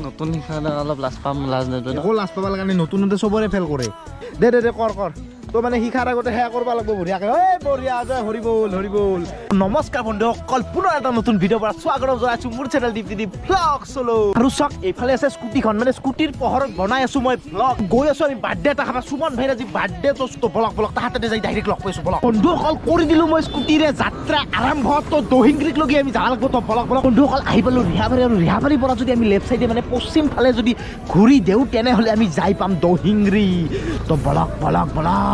নতুন শিকালে অলপ লাজ পাম, লাজ নাপাম। একো লাজ পাব লগা নাই, নতুনতে চবৰে ফেল কৰে। দে দে দে কৰ কৰ। তো মানে শিকাৰ আগতে সেয়া কৰিব লাগিব বঢ়িয়াকে। এই বঢ়িয়া, জয় হৰি বল হৰি বল। নমস্কাৰ বন্ধুসকল, পুনৰ এটা নতুন ভিডিঅ'ৰ পৰা স্বাগতম জনাইছোঁ মোৰ চেনেল দীপজ্যোতি ভ্লগ চলো। আৰু চাওক এইফালে আছে স্কুটিখন, মানে স্কুটিৰ পোহৰত বনাই আছোঁ মই ভ্লগ। গৈ আছোঁ আমি বাৰ্থডে এটা খাবা, সুমন ভাইৰ আজি বাৰ্থডে। তো বলক বলক, তাহাঁতে যাই ডাইৰেক্ট লগ পাইছোঁ। বলক বন্ধুসকল, কৰি দিলোঁ মই স্কুটিৰে যাত্ৰা আৰম্ভ। তো দহিংগিৰিক লগি আমি যাব লাগিব। তো বলক বলক বন্ধুসকল, আহি পালোঁ ৰিহাবাৰী। আৰু ৰিহাবাৰীৰ পৰা যদি আমি লেফ্ট চাইডে মানে পশ্চিম ফালে যদি ঘূৰি দিওঁ, তেনেহ'লে আমি যাই পাম দহিংগিৰি। তো বলক বলক বলক।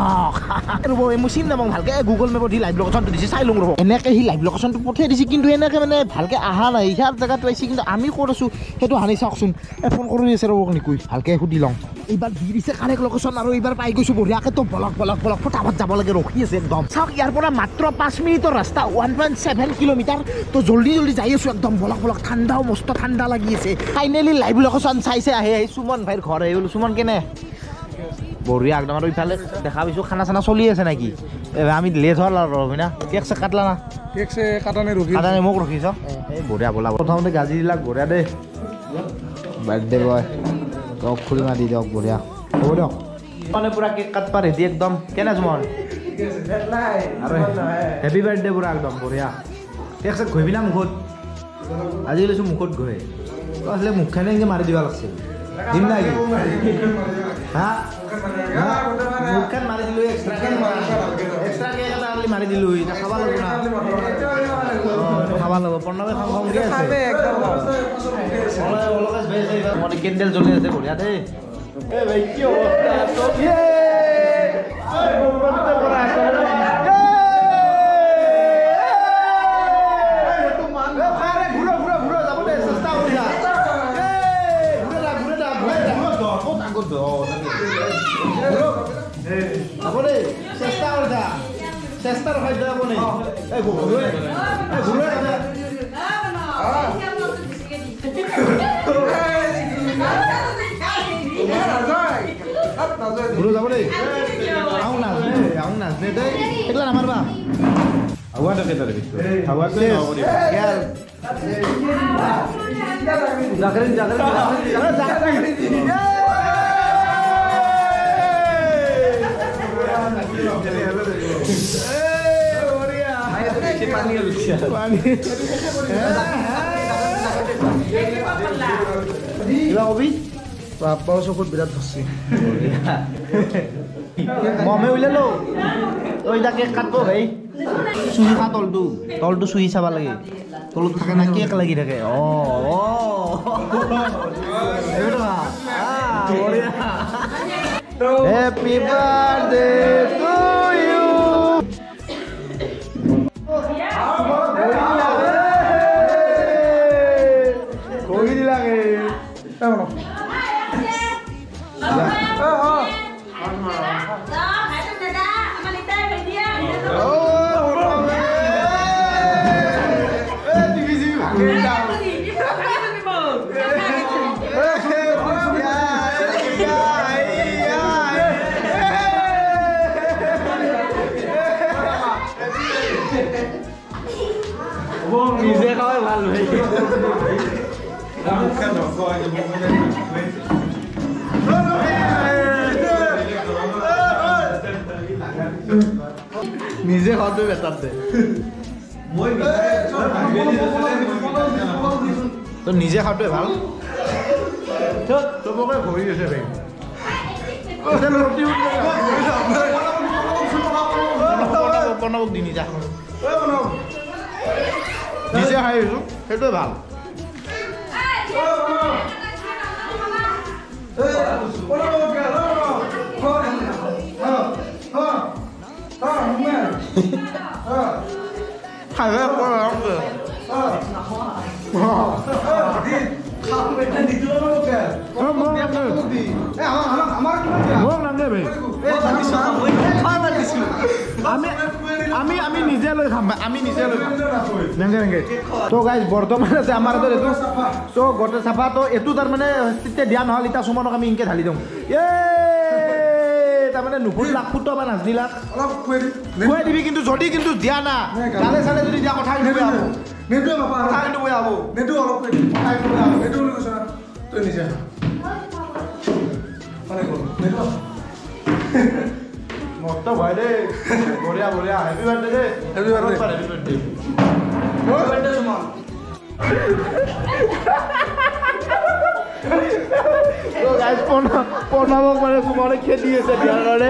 ৰ'ব, মই চিনি নাপাওঁ ভালকে। গুগল মেপত সি লাইভ লোকেশ্যনটো দিছে, চাই লওঁ ৰ'ব। এনেকে সি লাইভ লোকেশ্যনটো পঠিয়াই দিছে, কিন্তু এনেকে মানে ভালকে অহা নাই। ইয়াৰ জেগাটো আহিছে, কিন্তু আমি ক'ত আছোঁ সেইটো হানি চাওকচোন। ফোন কৰি আছে ৰ'ব নেকি, ভালকে সুধি লওঁ। এইবাৰ দি দিছে কাৰেক্ট লোকেশ্যন আৰু এইবাৰ পাই গৈছোঁ বঢ়িয়াকে। তো বলক বলক বলক, ফটাফট যাব লাগে, ৰখি আছে একদম। চাওক ইয়াৰ পৰা মাত্ৰ 5 মিনিটৰ ৰাস্তা, 1.7 কিলোমিটাৰ। তো জল্দি জল্দি যাই আছোঁ একদম, বলক বলক। ঠাণ্ডাও মস্ত ঠাণ্ডা লাগি আছে। ফাইনেলি লাইভ লোকেশ্যন চাইছে আহি আহি সুমন ভাইৰ ঘৰ আহি গ'লো। সুমন কেনে বঢ়িয়া একদম। আৰু ইফালে দেখা পাইছোঁ খানা চানা চলি আছে নেকি? আমি লেট হ'ল আৰু না, কেক চেক কাটলা না? কেক চেক কাটা নাই, ৰখি কাটা নাই, মোক ৰখিছ। এই বঢ়িয়া, বলা প্ৰথমতে গাজি দিলাক, বঢ়িয়া দেই। বাৰ্থডে বয় দিয়ক, খুৰী মাতি দিয়ক, বঢ়িয়া হ'ব দিয়ক। মানে পুৰা কেক কাটবা ৰেডি একদম। কেনে সুমন? আৰু হেপী বাৰ্থডে পুৰা একদম বঢ়িয়া। কেক চেক ঘঁহিবি না মুখত? আজিকালি চোন মুখত ঘঁহে। আচলতে মুখখনে এনেকৈ মাৰি দিব লাগছিল। দিম না হা? মুখখন মাৰি দিলোঁ, এক্সট্ৰা কেক এটা আনলি মাৰি দিলোঁ। এতিয়া খাব লাগিব না, খাব লাগিব। প্ৰণৱে খাম খামকৈ আছে, মানে কেণ্ডেল জ্বলি আছে বঢ়িয়া দেই। এই ভাই কি অৱস্থা! চেষ্টাৰ খাদ্য আপুনি ঘূৰো যাব দেই। আহোঁ নাজনে, আহোঁ নাজনে দেই, এইগিলা নামাৰবা। বাপ্পাও চকুত বিৰাট ধৰছি। মমে উলিয়ালো। এতিয়া কেক কাটব ভাই। চুহি খা, তলটো তলটো চুহি চাব লাগে, তলত থাকে না কেক লাগি থাকে। অঁ Happy birthday to you. কই দিলাগে? নিজে খাওয়াই ভাল ভাই। নিজে খোৱাটোৱে বেটাৰ দে। তই নিজে খোৱাটোৱে ভাল। চবকে ভৰি আছে ভাই। প্ৰণৱক দি নিজা নিজে খাই আহিছোঁ, সেইটোৱে ভাল। খাই আমি আমি নিজে লৈ খাম, আমি নিজে লৈ খাম। তো গাইজ বৰ্তমান আছে আমাৰ হাতত এইটো চ' গোটেই চাফা। তো এইটো তাৰমানে তেতিয়া দিয়া নহ'ল, এতিয়া সুমনক আমি ইনকে ঢালি দিওঁ। এই মানে নুফুট লাখ ফুট বা নাজনি লাখ অলপ খুৱাই দিবি কিন্তু যদি কিন্তু দিয়া না গালে চালে যদি দিয়া কথা কিন্তু বেয়া হ'ব নেদু বাবা কথা কিন্তু বেয়া হ'ব নেদু অলপ খুৱাই দিবি কথা কিন্তু বেয়া হ'ব নেদু বুলি কৈছ না তই নিজে মানে গ'ল নেদু মস্ত ভাই দেই বঢ়িয়া বঢ়িয়া হেপী বাৰ্থডে দেই happy birthday happy birthday happy birthday Suman তো গাইস প্ৰণৱক মানে সুমনে খেদি আছে দিয়াৰ কাৰণে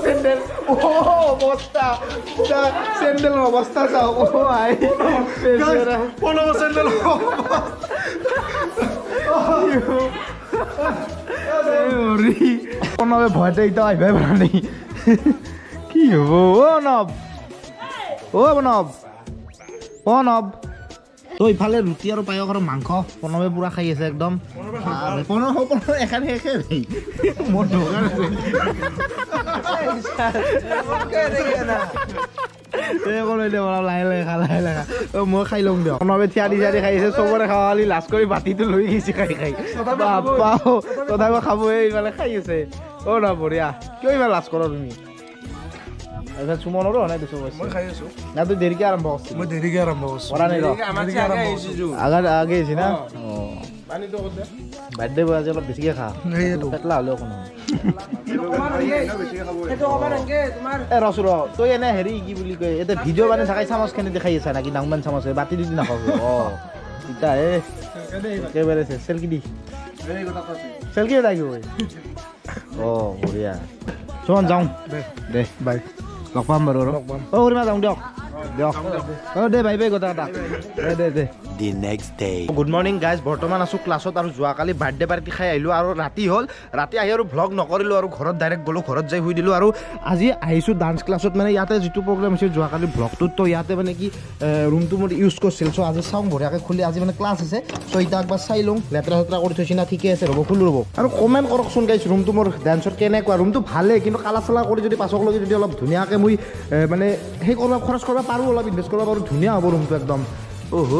চেণ্ডেল অৱস্থা চেণ্ডেলৰ অৱস্থা চাওক আই প্ৰণৱ চেণ্ডেল প্ৰণৱে ভয়তে এতিয়া আহিবাই পৰা নাই কি হ'ব অ' নৱ অ' প্ৰণৱ অ' নৱ তো ইফালে ৰুটি আৰু পায়স আৰু মাংস প্ৰণৱে পুৰা খাই আছে একদম প্ৰণৱ এখন শেষে ভাই মোৰ দোকান আছে লাহে লাহে খা লাহে লাহে খা মই খাই লওঁ দিয়ক প্ৰণৱে থিয়া দি থিয়া দি খাই আছে চবৰে খাৱালি লাজ কৰি বাতিটো লৈ গৈছে খাই খাই বাপ্পা তথাপিও খাব ইফালে খাই আছে অ' ন বঢ়িয়া কিয় ইমান লাজ কৰা তুমি সুমনৰো হোৱা নাই মই খাই আছো না তুই দেৰিকে আৰম্ভ কৰিছিলি মই দেৰিকে আৰম্ভ কৰিছো কৰা নাই আগে আহিছি না বাৰ্থডে বয় আজি অলপ বেছিকে খা পেটলা হ'লেও একো নহয় এ ৰচো ৰ তই এনে হেৰি কি বুলি কয় এতিয়া ভিডিঅ' বনাই থাকাই চামুচখিনি দেখাই আছা নাকি ডাঙৰ চামুচ বাতি দি নাখাব অঁ ইতা এ একেবাৰে চেলকি দি চেলকি লাগিব অঁ বঢ়িয়া সুমন যাওঁ দে বাই লগ পাম বাৰু আৰু অ' খুৰীমা যাওঁ দিয়ক দিয়ক অ' দে বাই বাই গোটা এটা দে দে দে The next day. Good morning guys, বৰ্তমান আছোঁ ক্লাছত আৰু যোৱাকালি বাৰ্থডে পাৰ্টি খাই আহিলোঁ আৰু ৰাতি হ'ল ৰাতি আহি আৰু ভ্লগ নকৰিলোঁ আৰু ঘৰত ডাইৰেক্ট গ'লোঁ ঘৰত যাই শুই দিলোঁ আৰু আজি আহিছোঁ ডান্স ক্লাছত মানে ইয়াতে যিটো প্ৰগ্ৰেম হৈছিল যোৱাকালি ভ্লগটোত তো ইয়াতে মানে কি ৰুমটো মোৰ ইউজ কৰিছিল চ' আজি চাওঁ বঢ়িয়াকৈ খুলি আজি মানে ক্লাছ আছে চ' এতিয়া একবাৰ চাই লওঁ লেতেৰা চেতেৰা কৰি থৈছি না ঠিকে আছে ৰ'ব খুলোঁ ৰ'ব আৰু কমেণ্ট কৰকচোন গাইজ ৰুমটো মোৰ ডান্সত কেনেকুৱা ৰুমটো ভালেই কিন্তু কালাৰ চালাৰ কৰি যদি পাছকলৈকে যদি অলপ ধুনীয়াকৈ মই মানে সেই কৰিব খৰচ কৰিব পাৰোঁ অলপ ইনভেষ্ট কৰিব পাৰোঁ ধুনীয়া হ'ব ৰুমটো একদম অহ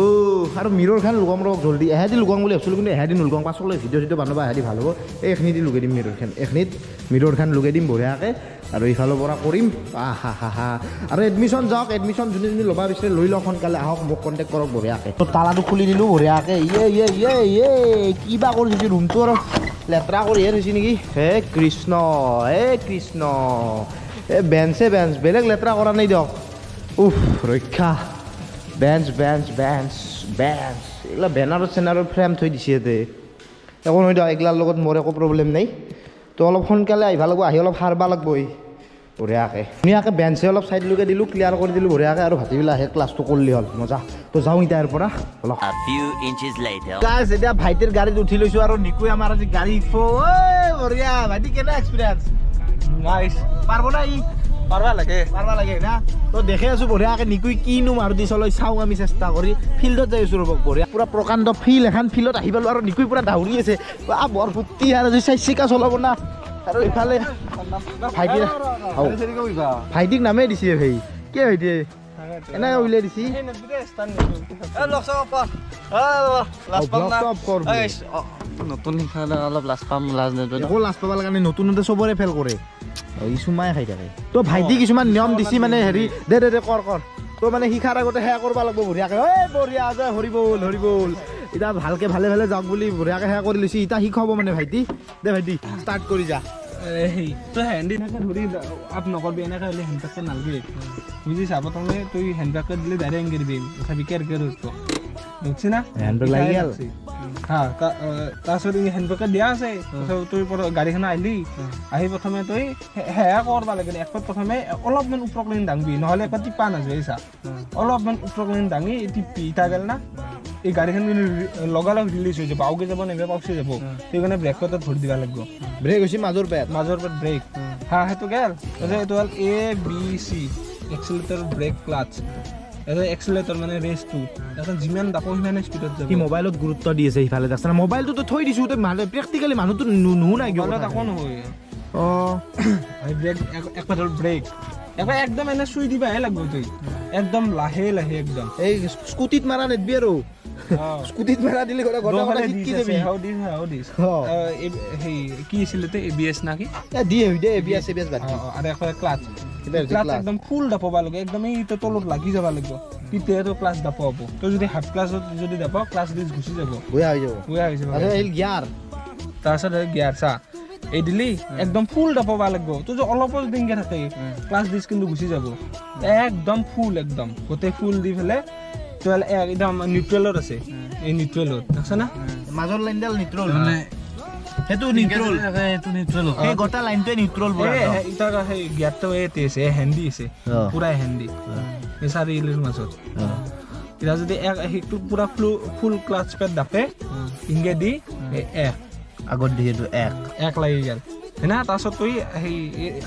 আৰু মিৰৰখন লগাম ৰ'ব জল্দি এহেদি লগাম বুলি ভাবিছিলোঁ কিন্তু এহেদি নলগাওঁ পাছলৈ ভিডিঅ' চিডিঅ' বনাব এহেদি ভাল হ'ব এইখিনি দি লগাই দিম মিৰৰখন এইখিনিত মিৰৰখন লগাই দিম বঢ়িয়াকৈ আৰু ইফালৰ পৰা কৰিম আহা হা হা আৰু এডমিশ্যন যাওক এডমিশ্যন যোনে যোনে ল'ব বিচাৰে লৈ লওক সোনকালে আহক মোক কণ্টেক্ট কৰক বঢ়িয়াকৈ তো তালাটো খুলি দিলোঁ বঢ়িয়াকৈ ইয়ে ইয়ে ইয়ে ইয়ে কিবা কৰি থৈছোঁ ৰুমটো আৰু লেতেৰা কৰিহে থৈছে নেকি হে কৃষ্ণ হে কৃষ্ণ এই বেঞ্চে বেঞ্চ বেলেগ লেতেৰা কৰা নাই দিয়ক উফ ৰক্ষা বেঞ্চ বেঞ্চ বেঞ্চ বেঞ্চ এইগিলা বেনাৰত চেনাৰৰ ফ্ৰেম থৈ দিছে ইয়াতে একো নহয় দিয়ক এইগিলাৰ লগত মোৰ একো প্ৰব্লেম নাই তো অলপ সোনকালে আহিব লাগিব আহি অলপ সাৰবা লাগব বঢ়িয়াকৈ ধুনীয়াকৈ বেঞ্চে অলপ চাইড লগাই দিলোঁ ক্লিয়াৰ কৰি দিলোঁ বঢ়িয়াকৈ আৰু ভাটিবেলা আহি ক্লাছটো কৰিলে হ'ল মজা তো যাওঁ এতিয়া ইয়াৰ পৰা অলপ গাইজ এতিয়া ভাইটিৰ গাড়ীত উঠি লৈছোঁ আৰু নিকুৱে আমাৰ আজি গাড়ী বঢ়িয়া ভাইটি কেনে এক্সপিৰিয়েঞ্চ নাইচ পাৰব না ই পাৰবা লাগে পাৰবা লাগে না তো দেখে আছোঁ বঢ়িয়াকৈ নিকুই কিনো মাৰুতি চলাই চাওঁ আমি চেষ্টা কৰি ফিল্ডত যাই আছোঁ ৰ'ব বঢ়িয়া পূৰা প্ৰকাণ্ড ফিল্ড এখন ফিল্ডত আহি পালোঁ আৰু নিকুই পূৰা দাউৰি আছে বৰ ফূৰ্তি আৰু চাই চিকা চলাব না আৰু ইফালে ভাইটি ভাইটিক নামেই দিছে ভাই কি ভাইটি এনেকৈ উলিয়াই দিছি নতুন অলপ লাজ পাম লাজ একো লাজ পাব লগা নাই নতুনতে চবৰে ফেল কৰে ই চুমাই খাই থাকে তো ভাইটি কিছুমান নিয়ম দিছি মানে হেৰি দে দে দে কৰ কৰ তো মানে শিকাৰ আগতে সেয়া কৰিব লাগিব বঢ়িয়াকৈ ঐ বঢ়িয়া জয় হৰি বল হৰি বল এতিয়া ভালকৈ ভালে ভালে যাওক বুলি বঢ়িয়াকৈ সেয়া কৰি লৈছি এতিয়া শিকাব মানে ভাইটি দে ভাইটি ষ্টাৰ্ট কৰি যা তই হেণ্ড এনেকৈ ধৰি আপ নকৰবি এনেকৈ হ'লে হেণ্ডবেগটো নালগে বুজিছা প্ৰথমে তই হেণ্ডবেগটো দিলে ডাইৰেক্ট এনকে দিবি তথাপি কেৰ কেৰ উঠব বুজিছি না হেণ্ডবেগ লাগি গ'ল হা তাৰপিছত হেণ্ডবেগটো দিয়া আছে তাৰপিছত তই গাড়ীখন আহিলি আহি প্ৰথমে তই সেয়া কৰবা লাগে একবাৰ প্ৰথমে অলপমান ওপৰক লৈ দাঙবি নহ'লে একবাৰ টিপা নাযায় চা অলপমান ওপৰক লৈ দাঙি টিপি ইটা গ'ল না এই গাড়ীখন লগালগ ৰিলিজ হৈ যাব আউগে যাব নাইবা পাউচি যাব সেইকাৰণে ব্ৰেকত ধৰি দিব লাগিব ব্ৰেক হৈছে মাজৰ পেট ব্ৰেক হা সেইটো গ'ল তাৰপিছত এইটো হ'ল A B C accelerator brake clutch এটা এক্সিলেটৰ মানে ৰেচটো তাৰপিছত যিমান দাপো সিমানে স্পীডত যাব সি মোবাইলত গুৰুত্ব দি আছে সিফালে দেখছা মোবাইলটোতো থৈ দিছোঁ তই মানে প্ৰেক্টিকেলি মানুহটো নুশুনাই কিয় মোবাইলত আকৌ নহয় অঁ ব্ৰেক একবাৰ হ'ল ব্ৰেক একবাৰ একদম এনে চুই দিবাহে লাগিব তুই একদম লাহে লাহে একদম এই স্কুটিত মাৰা নেদবি আৰু স্কুটিত মাৰা দিলি গোটা গোটা গোটা শিকি যাবি। How this how this সেই কি আছিল তে এবিএস নাকি? এ দি হৈ দে এবিএস এবিএস বাদ। আৰু এখন ক্লাচ, ক্লাচ একদম ফুল দাপবা লাগে, একদম এই তলত লাগি যাব লাগিব, তেতিয়া তো ক্লাচ দাপাব। তই যদি হাফ ক্লাছত যদি দাপাও ক্লাচ দি গুচি যাব, বয়া হৈ যাব, বয়া হৈ যাব। আৰু এই গিয়াৰ, তাৰপিছত গিয়াৰ চা এই দিলি একদম ফুল দাপাব লাগিব। তোৰ যে অলপো যদি ইংগে থাকে ক্লাছ দিছ কিন্তু গুচি যাব, একদম ফুল, একদম গোটেই ফুল দি পেলাই তই একদম নিউট্ৰেলত আছে, এই নিউট্ৰেলত দেখছ না মাজৰ লাইনডাল নিউট্ৰেল, মানে সেইটো নিউট্ৰেল, সেইটো নিউট্ৰেল, এই গোটা লাইনটোৱে নিউট্ৰেল পুৰা। এটা সেই গিয়াৰটো এই আছে, হেন্দি আছে, পুৰা হেন্দি এই চাৰিলিৰ মাজত। এতিয়া যদি সেইটো পুৰা ফুল ক্লাচ পেড দাপে ইংগে দি এক আগত দি সেইটো এক এক লাগি গ'ল না। তাৰপিছত তই সেই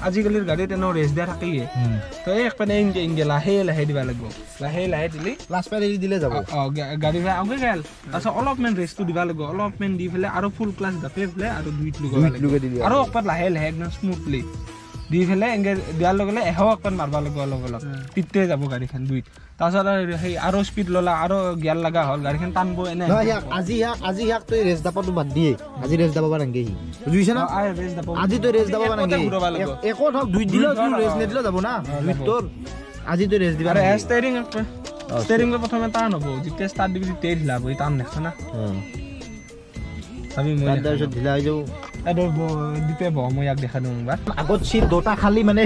আজিকালিৰ গাড়ীত এনেও ৰেষ্ট দিয়া থাকেই, তই এক পানে ইংগে ইংগে লাহে লাহে দিব লাগিব, লাহে লাহে দিলি ক্লাছ পেড এৰি দিলে যাব। অঁ গাড়ী আগে গ'ল, তাৰপিছত অলপমান ৰেষ্টটো দিব লাগিব, অলপমান দি পেলাই আৰু ফুল ক্লাছ দাপে পেলাই আৰু দুইত লগাব লাগিব, আৰু একপাত লাহে লাহে একদম স্মুথলি দি পেলাই এনেকৈ দিয়াৰ লগে লগে এশ একপাত মাৰিব লাগিব অলপ অলপ, তেতিয়াই যাব গাড়ীখন দুইত। তাৰপিছত সেই আৰু স্পীড ল'লা আৰু গিয়াৰ লগা হ'ল গাড়ীখন টানব এনে। আজি ইয়াক আজি ইয়াক তই ৰেষ্ট দাপাটো বাদ দিয়ে, আজি ৰেষ্ট দাপাব নাংগে সি, বুজিছ না? আজি তই ৰেষ্ট দাপাব নাংগে, একো থাক দুই দিলেও তোৰ ৰেষ্ট নিদিলেও যাব না দুই তোৰ, আজি তই ৰেষ্ট দিবা। আৰু ষ্টেৰিং ষ্টেৰিং প্ৰথমে টান হ'ব, যেতিয়া ষ্টাৰ্ট দিবি তেতিয়াই ঢিলা হ'ব, টান দেখছ না? চাবি মই তাৰপিছত ঢিলা হৈ যাব। দিপে বহ, মই ইয়াক দেখা দিওঁ এবাৰ। আগত চিট দুটা খালি মানে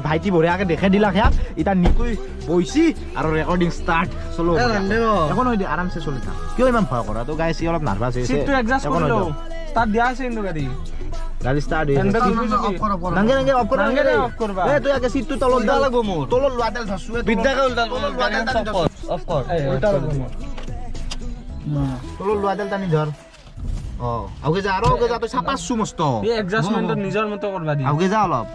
ভাইটি বঢ়িয়াকে দেখাই দিলাক ইয়াক, এতিয়া নিকুই বহিছি আৰু ৰেকৰ্ডিং ষ্টাৰ্ট। চলো একো নহয় দে, আৰামছে চলি থাক, কিয় ইমান ভয় কৰা? তো গাইছ অলপ নাৰ্ভাছ হৈছে। চিটটো এডজাষ্ট কৰি লওঁ, ষ্টাৰ্ট দিয়া আছে কিন্তু গাড়ী গাড়ী ষ্টাৰ্ট হৈ আছে। নাংগে নাংগে অফ কৰ, নাংগে অফ কৰবা। এ তুই আগে চিটটো তলত উল্টা লাগব, মোৰ তলত লোৱাডাল ধৰছু, বিদ্যাকে উল্টা তলত লোৱাডাল টানি ধৰ, অফ কৰ, উল্টা লাগব মোৰ, তলত লোৱাডাল টানি ধৰ। অ আউগে যা, আৰু আউগে যা, তই চাপাছু মস্ত। এই এডজাষ্টমেন্টত নিজৰ মতে কৰবা দি, আউগে যা অলপ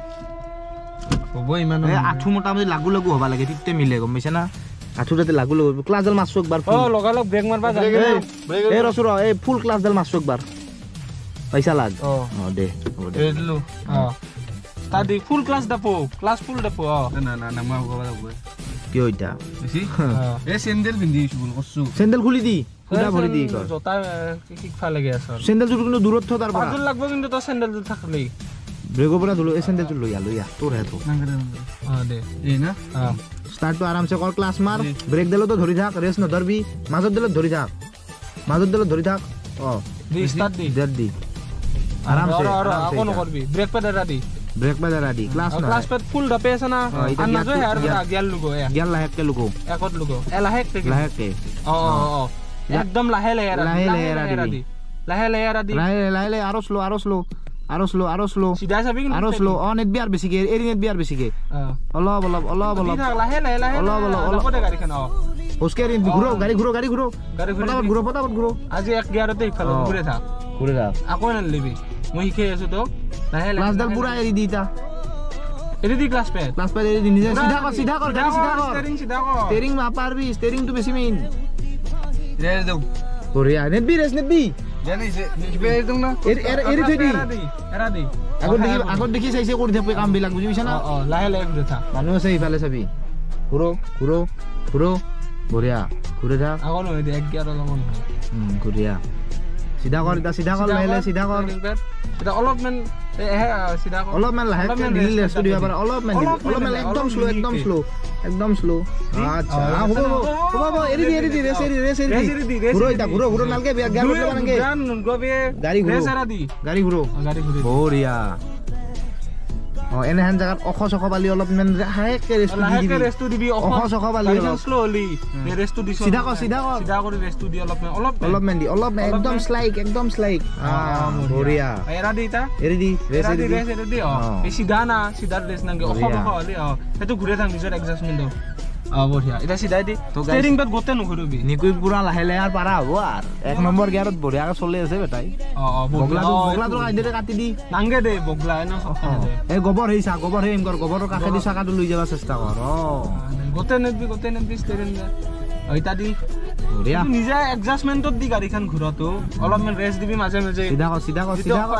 হ'ব ইমান। এই আঠু মোটামুটি লাগু লাগু হবা লাগে, তেতিয়া মিলে, গম পাইছা না? আঠু যাতে লাগু লাগু। ক্লাছডাল মাৰছো একবাৰ। অ লগালগ ব্ৰেক মাৰবা যা। এই ৰচো ৰ, এই ফুল ক্লাছডাল মাৰছো একবাৰ, পইচা লাগ। অ দে হ'ব দে, দিলো। অ ষ্টাৰ্ট দি, ফুল ক্লাছ দাপো, ক্লাছ ফুল দাপো। অ না না না মই হ'ব লাগিব। কিয় ইতা বেছি? এই চেন্দেল পিন্ধি আহিছো বুলি কৈছো, চেন্দেল খুলি দি, খুদা ভৰি দি কৰ। জোতা শিকবা লাগে আচল। চেন্দেলযোৰ কিন্তু দূৰত থ তাৰ পৰা। পাজল লাগব কিন্তু তই চেন্দেলযোৰ থাকলি। ব্ৰেকৰ পৰা ধুলো, এই চেন্দেলযোৰ লৈ আহ, লৈ আহ, তোৰ হে তো। অ দে এই না। অ ষ্টাৰ্টটো আৰামছে কৰ, ক্লাছ মাৰ, ব্ৰেক দিলেতো ধৰি থাক, ৰেষ্ট নধৰবি, মাজত দিলে ধৰি থাক, মাজত দিলে ধৰি থাক। অ দি ষ্টাৰ্ট দি, দে দি আৰামছে, আকৌ নকৰবি, ব্ৰেক পেড এৰা দি, ব্ৰেক পেড এৰা দি, ক্লাছ না, ক্লাছ পেড ফুল দাপে আছে না, আৰ নাজো হেৰ গিয়াৰ লুগো, গিয়াৰ লাহেকে লুগো, একত লুগো, এ লাহেকে লাহেকে। অ অ অ একদম লাহে লাহে এৰা লাহে লাহে এৰা দি, লাহে লাহে এৰা দি, লাহে লাহে লাহে, আৰু স্লো, আৰু স্লো, আৰু স্লো, আৰু স্লো, সিধা চাবি কিন্তু, আৰু স্লো। অ নেটবি আৰু বেছিকে, এৰি নেটবি আৰু বেছিকে, অলপ অলপ অলপ অলপ লাহে লাহে লাহে অলপ অলপ অলপ দে গাড়ীখন। অ হোসকে এৰি ঘূৰো, গাড়ী ঘূৰো, গাড়ী ঘূৰো, গাড়ী ঘূৰো, ফটাফট ঘূৰো, ফটাফট ঘূৰো। আজি এক গিয়াৰতে ইফালে ঘূৰে থাক, ঘূৰে থাক, আকৌ নালিবি, মই শিকাই আছো তোক। লাহে লাহে ক্লাছডাল পুৰা এৰি দি, ইতা এৰি দি, ক্লাছ পেড, ক্লাছ পেড এৰি দি, নিজে সিধা কৰ, সিধা কৰ, গাড়ী সিধা কৰ, ষ্টেৰিং সিধা কৰ, ষ্টেৰিং নাপাৰবি, ষ্টেৰিংটো বেছি মেইন। ৰেষ্ট দিওঁ, বঢ়িয়া, নেটবি ৰেষ্ট নেটবি, এৰি থৈ দি, এৰা দি। আগত দেখি, আগত দেখি চাইছে কৰি থাকবি কামবিলাক, বুজি পাইছা না? অ লাহে লাহে ঘূৰে থাক, মানুহ আছে ইফালে চাবি, ঘূৰো ঘূৰো ঘূৰো, বঢ়িয়া, ঘূৰে থাক। আকৌ নহয় দে, এক গিয়াৰ অলপ নহয়। ঘূৰিয়া, চিধা কৰ, এতিয়া চিধা কৰ, লাহে লাহে চিধা কৰ, এতিয়া অলপমান চিধা কৰ, অলপমান লাহেকে দিলি ৰেষ্টটো দিব পাৰা, অলপমান দিবি, অলপমান, একদম স্লো, একদম স্লো, একদম স্লো। আচ্ছা হ'ব হ'ব হ'ব, এৰি দি, এৰি দি, ৰেষ্ট এৰি, ৰেষ্ট এৰি দি, ঘূৰো এতিয়া, ঘূৰো ঘূৰো, নালগে গিয়াৰ বদলাব নালগে, গাড়ী ঘূৰো, গাড়ী ঘূৰো, গাড়ী ঘূৰো, বঢ়িয়া। অ এনেহেন জাগাত অখ চখ পালি অলপমান লাহেকে ৰেষ্টটো দি দিবি, ৰেষ্টটো দিবি, অখ চখ পালি অলপ স্লো হলি ৰেষ্টটো দিছ, চিধা কৰ, চিধা কৰ, চিধা কৰি ৰেষ্টটো দি অলপমান, অলপ অলপমান দি, অলপ একদম স্লাইক, একদম স্লাইক। বঢ়িয়া, এৰা দি, এটা এৰি দি, ৰেষ্ট এৰি দি, ৰেষ্ট এৰি দি। অ এই চিধা না, চিধা ৰেষ্ট নাংগে, অখ অখ হলি অ সেইটো ঘূৰে থাক নিজৰ এডজাষ্টমেণ্টত। অ বঢ়িয়া, এটা চিধাই দি, ষ্টেৰিং পেড গোটে নুঘূৰবি, নিকুই পুৰা লাহে লাহে আৰু পাৰা হ'ব আৰু। এক নম্বৰ গিয়াৰত বঢ়িয়াকে চলি আছে বেটাই। অ অ বগলাটো, বগলাটো কাইদেৰে কাটি দি, নাংগে দে বগলা এনে চব দে। এই গোবৰ হেই চা, গোবৰ হেই কৰ, গোবৰৰ কাষেদি চাকাটো লৈ যাব চেষ্টা কৰ। অ গোটে নেদবি, গোটে নেদবি ষ্টেৰিং দে, এটা দি, বঢ়িয়া। নিজে এডজাষ্টমেন্টত দি গাড়ীখন ঘূৰাটো, অলপমান ৰেষ্ট দিবি মাজে মাজে, চিধা কৰ, চিধা কৰ, চিধা কৰ,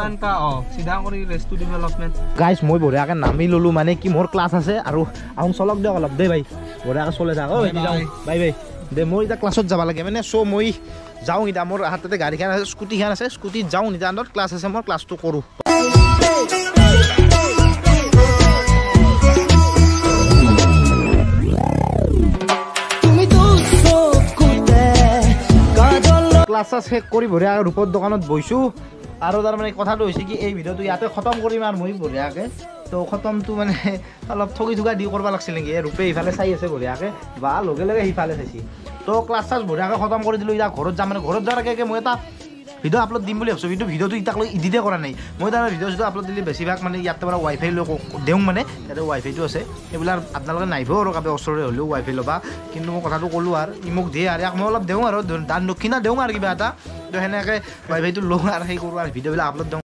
অ চিধা কৰি ৰেষ্টটো দিবি অলপমান। গাইছ মই বঢ়িয়াকে নামি ললো, মানে কি মোৰ ক্লাছ আছে আৰু আহোঁ চলক দিয়ক অলপ দেই ভাই, বঢ়িয়াকে চলে থাক। অ ভাইটি যাওঁ, বাই বাই। দে মই এতিয়া ক্লাছত যাব লাগে মানে চ' মই যাওঁ এতিয়া মোৰ হাততে গাড়ীখন আছে স্কুটিখন আছে স্কুটিত যাওঁ এতিয়া আণ্ডাৰত ক্লাছ আছে মই ক্লাছটো কৰোঁ। ক্লাছ শেষ কৰি বঢ়িয়া ৰূপৰ দোকানত বহিছোঁ আৰু তাৰমানে কথাটো হৈছে কি এই ভিডিঅ'টো ইয়াতে খতম কৰিম আৰু মই বঢ়িয়াকৈ। তো খতমটো মানে অলপ ঠগি ঠগা দি কৰিব লাগিছিল নেকি, ৰূপে ইফালে চাই আছে বঢ়িয়াকৈ বা লগে লগে সিফালে চাইছে। তো ক্লাছ চাছ বঢ়িয়াকৈ খতম কৰি দিলোঁ, এতিয়া ঘৰত যাম মানে ঘৰত যোৱাৰ আগে আগে মই এটা ভিডিঅ' আপলোড দিম বুলি ভাবছোঁ, কিন্তু ভিডিঅ'টো এতিয়ালৈ এডিটে কৰা নাই মই। তাৰমানে ভিডিঅ' চিডিঅ' আপলোড দিলে বেছিভাগ মানে ইয়াতে পৰা ৱাইফাই লৈ দিওঁ মানে ইয়াতে ৱাইফাইটো আছে সেইবিলাক আপোনালোকে নাহিব আৰু কাৰোবাৰ ওচৰৰে হ'লেও ৱাইফাই ল'বা, কিন্তু মই কথাটো ক'লোঁ আৰু ই মোক দিয়ে আৰু ইয়াক মই অলপ দিওঁ আৰু দান দক্ষিণা দিওঁ আৰু কিবা এটা, তো সেনেকৈ ৱাইফাইটো লওঁ আৰু সেই কৰোঁ আৰু ভিডিঅ'বিলাক আপলোড দিওঁ।